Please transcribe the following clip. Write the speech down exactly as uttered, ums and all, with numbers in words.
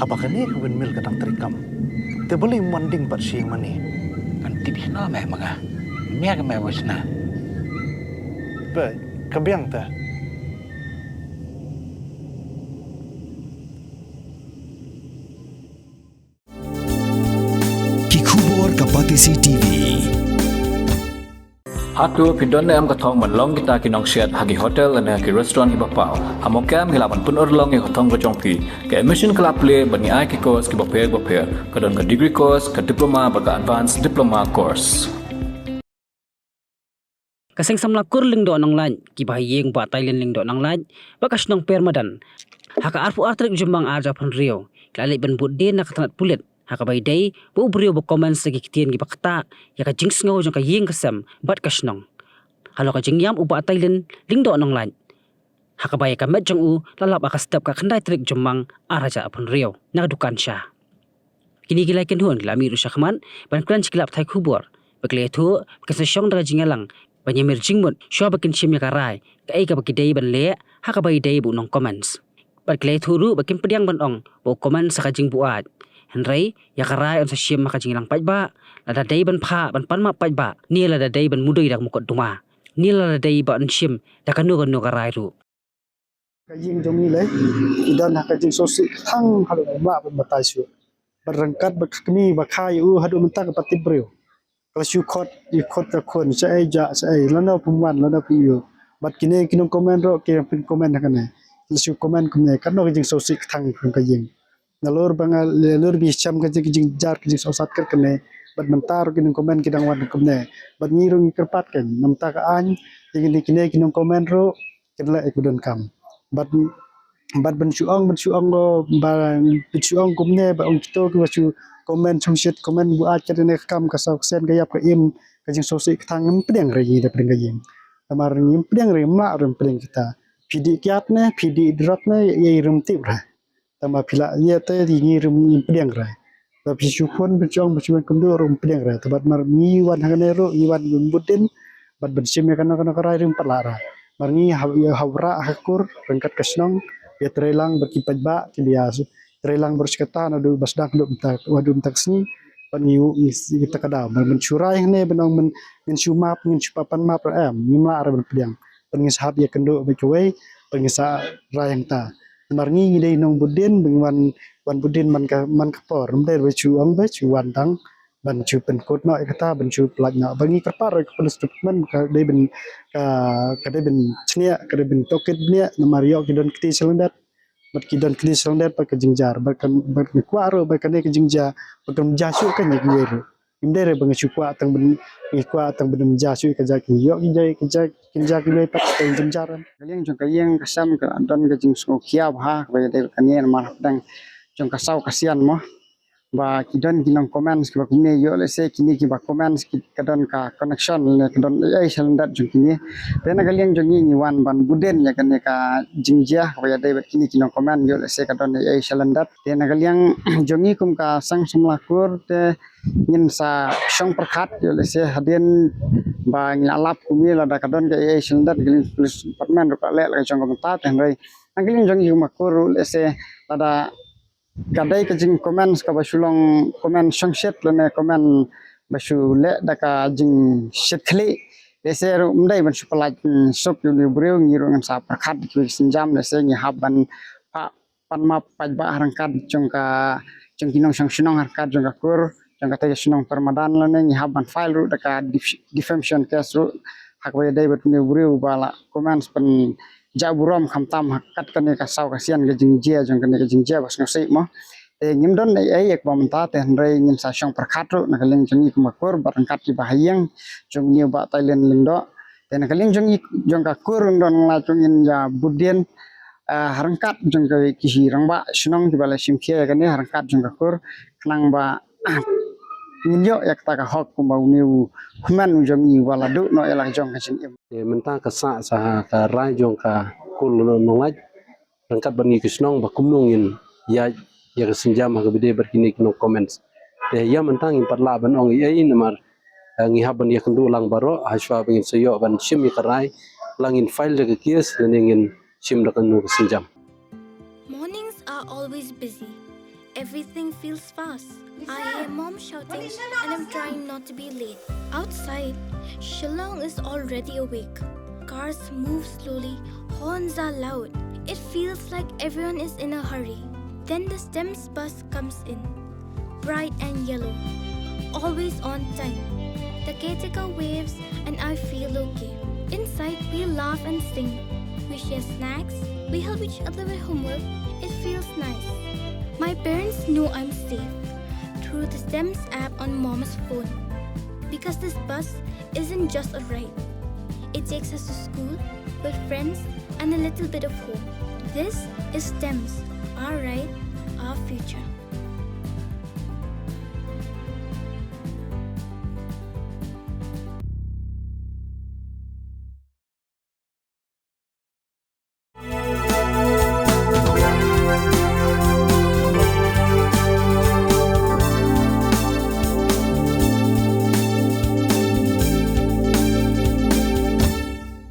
Haba kane ka windmill ka dang treikam, te balei ym wan ding pat sha ïing mane? Kan tip shano me ma nga. Mia ka me wis na. Ba ka biang te. Ki khubor ka Batesi T V. Hato phi don ne em ka thong ban long kita ki nongshet ha ki hotel ne ha ki restaurant kiba paw? Ha Mawkyrwat ngi lah ban pynurlong ïa ka thong ka jong phi. Ka admission ka la plie bad ngi ai ki course kiba pher bapher. Ka don ka degree course, ka diploma bad ka advanced diploma course. Ka Seng Samla Kur Lyngdoh Nonglait, kiba ha ïing Bah Tailin Lyngdoh Nonglait, bad ka shnong Permadan, ha ka arphew ar tarik Jymmang ar hajar arphew hynriew, ki la leit ban bud dien na ka tnat pulit, ha kaba ïadei bad u briew ba comments da ki ktien kiba ktah ïa ka jingsngew jong ka ïing ka sem bad ka shnong. Halor ka jingïam u Bah Tailin Lyngdoh Nonglait, ha kaba ïa ka met jong u la lap ha ka step ka khyndai tarik Jymmang ar hajar arphew hynriew, na ka dukan sha. Kine ki lai kynhun ki la mih ruh shakhmat ban kren sha ki lad pathai khubor, ba ki la ïathuh ba kin sa shong da ka jingïalang ban ïamir jingmut shuwa ba kin shim ïa ka rai kaei kaba ki dei ban leh ha kaba ïadei bad u nong comments. Bad ki la ïathuh ruh ba kim pdiang ban ong ba u comments sa ka jingbuaid, hynrei ïa ka rai un sa shim ha ka jingïalang paidbah, lada dei ban phah ban pan map paidbah, ne lada dei ban mudui da ka mukotduma, ne lada dei ban shim da kano kano ka rai ruh. Ka ïing jong ngi lei, i don ha ka jingsngewsih kthang haduh ba ym lah ban batai shuh. Bad ryngkat bad ka kmie ba kha ïa u haduh mynta ka pat tip briew. Ka la shu khot, i khot ka khun, shaei jah, shaei, lano phim wan, lano phim ïoh. Bad kine ki nong comment ruh, ki phin comment ha kane. La shu comment kumne, katno ka jingsngewsih kthang jong ka ïing. Nalor ba nga, nalor ba shem ka jing, ka jingjar, ka jingsngewsat kat kane. Bad mynta ruh ki nong comment ki dang wan kumne. Bad ngi ruh ngi kyrpad kan, namta ka aiñ, ïa kine, kine ki nong comment ruh, kin leh ïa ka ba donkam. Bad, bad ban shu ong, ban shu ong, ba, ban shu ong kumne, ba ong kito kiba shu comment shongshit, comment buaid kat kane ka kam, ka saw ka sien, ka ïap ka im, ka jingsngewsih kthang, ym pdiang re ngi da pdiang ka ïing. Namar ngi ym pdiang re, ym lah re ym pdiang kita. Phi dih kiad ne, phi dih drok ne, ïa i rum tip re. Tangba phi lah ïa te, ngi rum ym pdiang re. Ba phi shu phone, phi shu ong, phi shu wan kumno ruh ym pdiang re. Te bad mar ngi wan hangne ruh, ngi wan ban bud dien, bad ban shim ïa kano kano ka rai ruh ym pat lah re. Mar ngi ha, ïa ha Wrah ha Kur, ryngkat ka shnong, ïa treilang bad ki paidbah, ki ïa treilang baroh shi katta, naduh ba sdang haduh mynta, haduh mynta ka sngi, bad ngi, ngi, ngi ta ka daw. Mar ban shu rai hangne, ban ong ban, ngin shu map, ngin shu pan map re em, ngim lah re ban pdiang. Bad ngin sa hap ïa kynduh bad kawei, bad ngin sa rai hangta. Namar ngi ngi dei nong bud dien, ba ngi wan, wan bud dien man ka, man ka por. Ym dei ba shu ong ba shu wan tang ban shu pynkut noh ïa kata, ban shu pyllait noh. Ba ngi kyrpad ïa ka police department ka dei ban, ka, ka dei ban chniah, ka dei ban tohkit bniah, namar ïoh ki don kti sha lyndet. Bad ki don kti sha lyndet bad ka jingjar. Bad kan, bad ngi kwah ruh ba kane ka jingjia ba kan ym jia shuh kan ïa kiwei ruh. Ym dei re ba ngi shu kwah tang ban, ngi kwah tang ban ym jia shuh ka jia, ki ïoh ki jia, ki jia, kin jia kiwei pat ka jingjar. Ka liang jong ka ïing ka sem ka don ka jingsngewkhia bha kaba ïadei bad kane namar hapdeng jong ka saw ka sian mo. Ba ki don ki nong comments kiba kumne, ïoh lehse kine kiba comments ki, ka don ka connection ne ka don ei ei sha lyndet jong kine. Te na ka liang jong ngi ngi wan ban bud dien ïa kane ka jingjia kaba ïadei bad kine ki nong comment, ïoh lehse ka don ei ei sha lyndet. Te na ka liang jong ngi kum ka Seng Samla Kur te ngin sa shong pyrkhat, ïoh lehse hadien ba ngi la lap kumne, lada ka don ka ei ei sha lyndet, ka liang police department ruh ka leh la ka jong ka bynta. Te hynrei na ka liang jong ngi kum ka kur ruh lehse lada ka dei ka jing comments kaba shu long comment shongshit lane comment ba shu leh da ka jingshit khlieh, lehse ruh ym dei ban shu pyllait, mm, suk ïa u briew, ngi ruh ngin sa pyrkhat da kiwei ki sienjam, lehse ngi hap ban pan map paidbah ha ryngkat jong ka, jong ki nongshong shnong ha ryngkat jong ka kur, jong kata ka shnong Permadan lane ngi hap ban file ruh da ka def-, defamation case ruh ha kaba ïadei bad une u briew ba la comments pynjah burom khamtam ha kat kane ka saw ka sian ka jingjia jong kane ka jingjia ba sngewsih mo. Te ngim don ei ei ïa kaba mynta te hynrei ngin sa shong pyrkhat ruh na ka liang jong ngi kum ka kur bad ryngkat kiba ha ïing jong une u Bah Tailin Lyngdoh. Te na ka liang jong ngi, jong ka kur Lyngdoh Nonglait ruh ngin ïa bud dien, ah, ha ryngkat jong ka, ki rangbah shnong kiba la shim khia ïa kane ha ryngkat jong ka kur khnang ba ngin ïoh ïa kata ka hok kumba une u hynmen u jong ngi uba la duh noh ïa la ka jong ka jingim. Te mynta ka sah sa ka rai jong ka kur Lyngdoh Nonglait ryngkat bad ngi ki shnong ba kumno ngin ïaid ïa ka sienjam ha kaba ïadei bad kine ki nong comments. Te ïa mynta ngim pat lah ban ong ei ei namar, eh, ngi hap ban ïakynduh lang baroh ha shuwa ba ngin sa ïoh ban shim ïa ka rai, la ngin file da ka case lane ngin shim da kano ka sienjam. Mornings are always busy. Everything feels fast. I hear mom shouting and I'm trying not to be late. Outside, Shillong is already awake. Cars move slowly, horns are loud. It feels like everyone is in a hurry. Then the STEMS bus comes in, bright and yellow, always on time. The caretaker waves and I feel okay. Inside, we laugh and sing. We share snacks. We help each other with homework. It feels nice. My parents know I'm safe through the STEMS app on mom's phone. Because this bus isn't just a ride. It takes us to school, with friends, and a little bit of home. This is STEMS, our ride, our future.